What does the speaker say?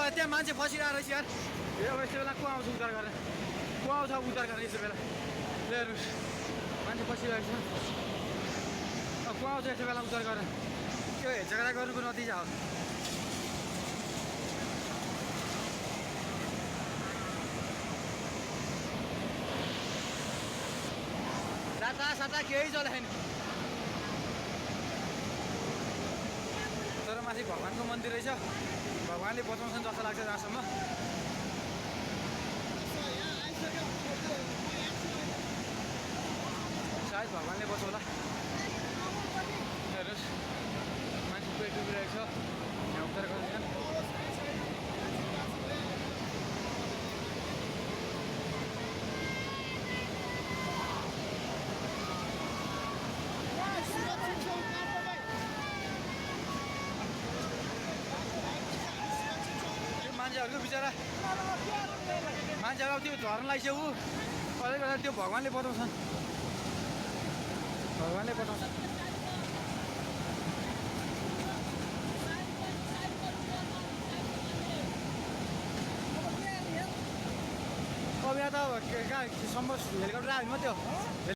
त्यहाँ मान्छे फसिरहेको रहेछ यार यो अब यस्तो बेला को आउँछ उद्धार गरेर को आउँछ उद्धार गरेर यस्तो बेला हेर्नुहोस् मान्छे फसिरहेको छ को आउँछ यस्तो बेला उद्धार गरेर त्यो झगडा गर्नुको नतिजा हो साता केही चलेन तर माथि भगवान्को मन्दिर रहेछ भगवान्ले बचाउँछन् जस्तो लाग्छ जहाँसम्म सायद भगवान्ले बचाउला हेर्नुहोस् मान्छे पेट डुबिरहेको छ यहाँ उद्धार गर्दैछन् मान्छेहरूको बिचरा मान्छेहरू त्यो झर्न लाग्छ ऊ कसले गर्दा त्यो भगवान्ले बचाउँछन् भगवान्ले बचाउँछन् अब यहाँ त कहाँ सम्भव हेलिकप्टर आयो मात्रै हो